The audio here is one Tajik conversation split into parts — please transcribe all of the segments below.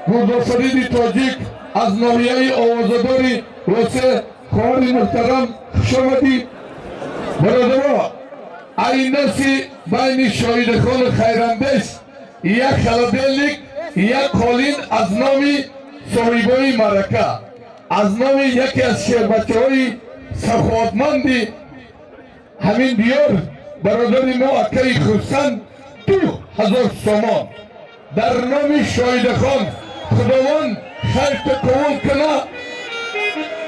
Гулдофариди тоҷик аз ноҳияи овозадори Восе, хоҳари муҳтарам, хушомадӣ. Бародаро, айнаси байни Шоҳидахону Хайрандеш як холодильник, як қолин аз номи соҳибои маърака, аз номи яке аз шербачаҳои саховатманди ҳамин диёр, бародари мо акаи Хурсанд, 2000 сомон дар номи Шоҳидахон. Худованд хайрта қабул куна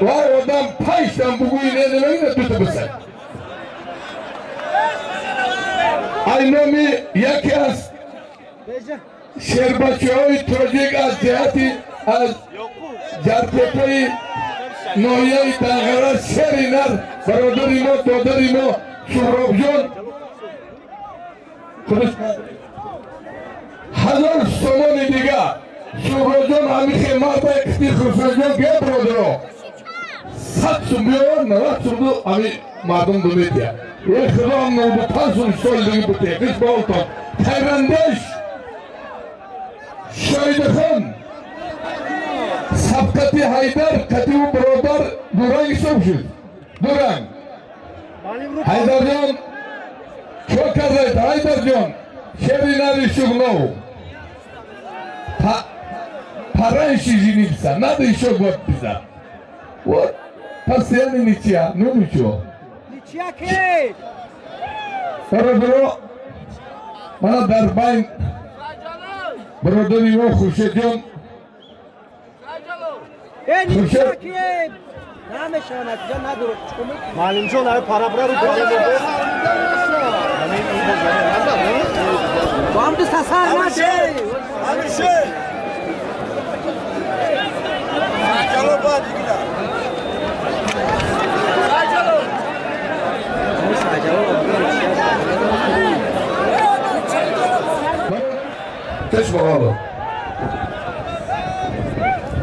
ва одам панҷтан бугӯи ненамегина, дута бисад. Ай номи яке аз шербачаҳои тоҷик аз ҷиҳати аз Ҷартепаи ноҳияи Данғара, шери нар, бародари мо, додари мо Суҳробҷон, 1000 сомони дига. Суҳробҷон ҳамихе марда кити Хусроҷон ге, бародаро, 100 сум биёвар, 90 сумду ҳами мардум ду метия. Е худо, 95 сум соли диги бутия қиш баолтон. Хайрандеш Шоидахон сабқати Ҳайдар қативу бародар дуранг ҳисоб шуд, дуранг. Ҳайдарҷон, чо кардаед, Ҳайдарҷон, шери нари Шуғнов? Пораньше женился, надо еще год писать. Вот постоянно ничья, ну ничего. Ничья ки? Бародаро, мана дар байн бародари мо Хуршедҷон. Э, ничья ки? Намешава, натиҷа надорад. Чикор мекунӣ? Маълимҷон, ай парабра ру. Бо ҳам ду сасар наде. Амиршер! Ҷало баъд дигина. Пеш боғало.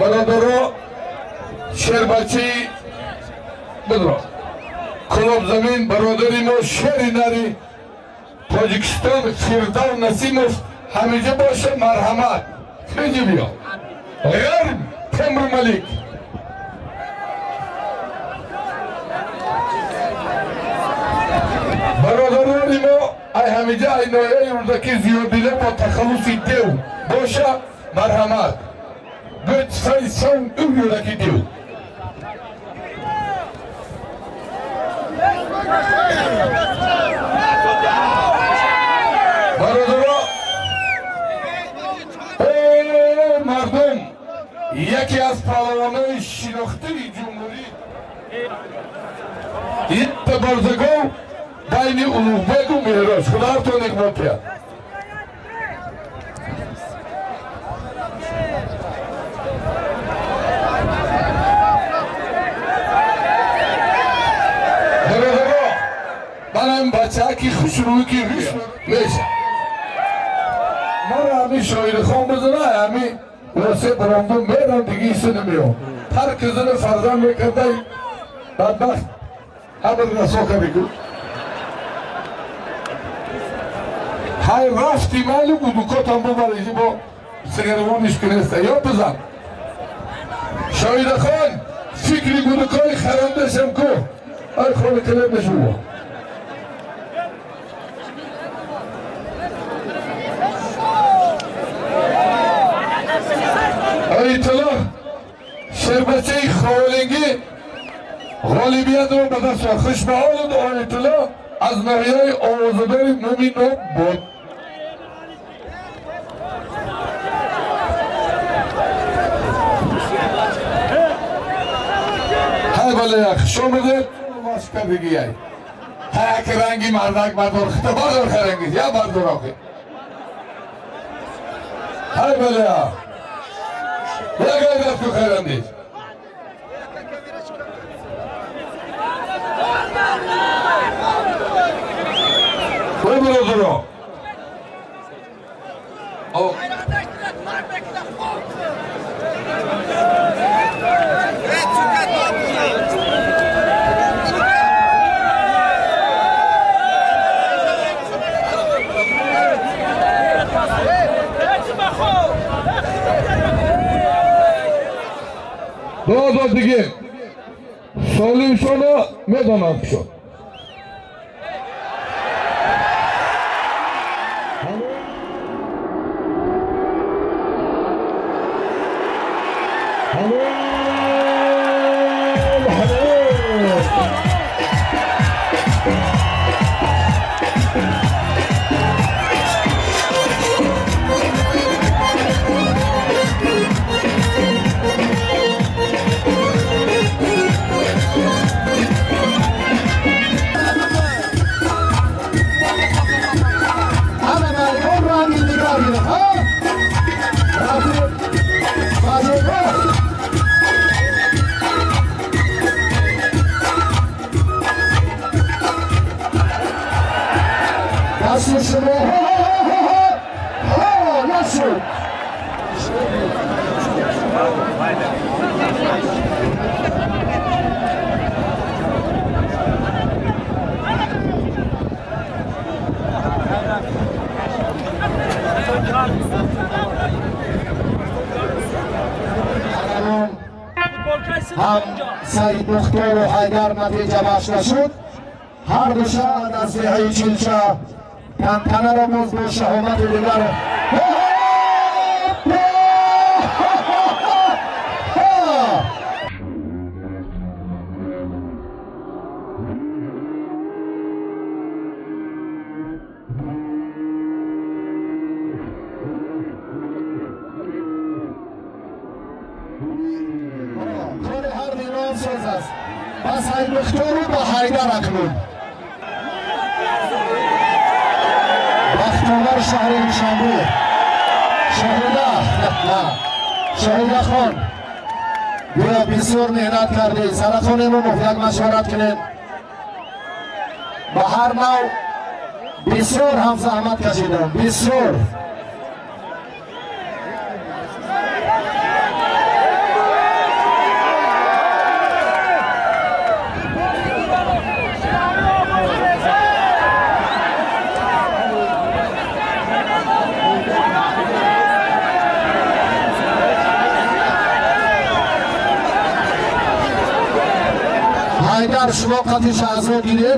Бародаро, шербачаи бидро Кулобзамин, бародари мо, шери нари Тоҷикистон Фирдав Насимов ҳамиҷа боша, марҳамат, хиҷи биё. Ғарб Темур Малик. Бародарони мо, ай ҳамиҷа, ай ноҳияи Рӯдакӣ, Зиёдила бо тахаллуси Дев боша, марҳамат. Гӯд сай сав ӯ юраки дев. Бародаро, о мардум, яке аз паҳлавонои шинохтаи ҷумҳурӣ, итта барзагов байни Улуғбегу Меҳроз. Худоҳартон иқбол киҳад. Бародаро, манам бачаки хушрӯй ки меша мара ҳами Шоирихон бизана, ҳами Восе баромдум мерам, диги иса намеём. Ҳар кизини фарзанд мекардай, бадбахт ҳамр расо карди. Ҳай рафти, майли, гудукотам бубарези, бо сигаривониш кунеста ё бизан. Шоидахон, фикри гудукои харандашам ку, ай холи калем нешува. Оитуллоҳ, шербачаи Ховалингӣ, ғолибиятро ба даст овард. Хушбаҳолуд Оитуллоҳ аз ноҳияи овозадори Муминоб буд. Ҳай бале, хушомадед. Машкардигияй ҳаяк ранги мардак бардор, хита бардор, харанги я бардор охи. Ҳай бале, я гайрат ку, хайрандеш. Ой, бародаро, Дозо дигем. Солимшоно медонам шуд. هم سید مختار و حیدر نتیجه بخش نشد. هر دو شهر از دهه چلچه تنتنه را باز با شهامت دیگر. بختاور شهر دوشنبه شاهده خان بیا بسیار مهنت کردی. سرخان اماموف یک مشورت کنیم. به هر نوع بسیار هم زحمت کشیدم، بسیار. حیدر شما قطعی شهزاد دیده؟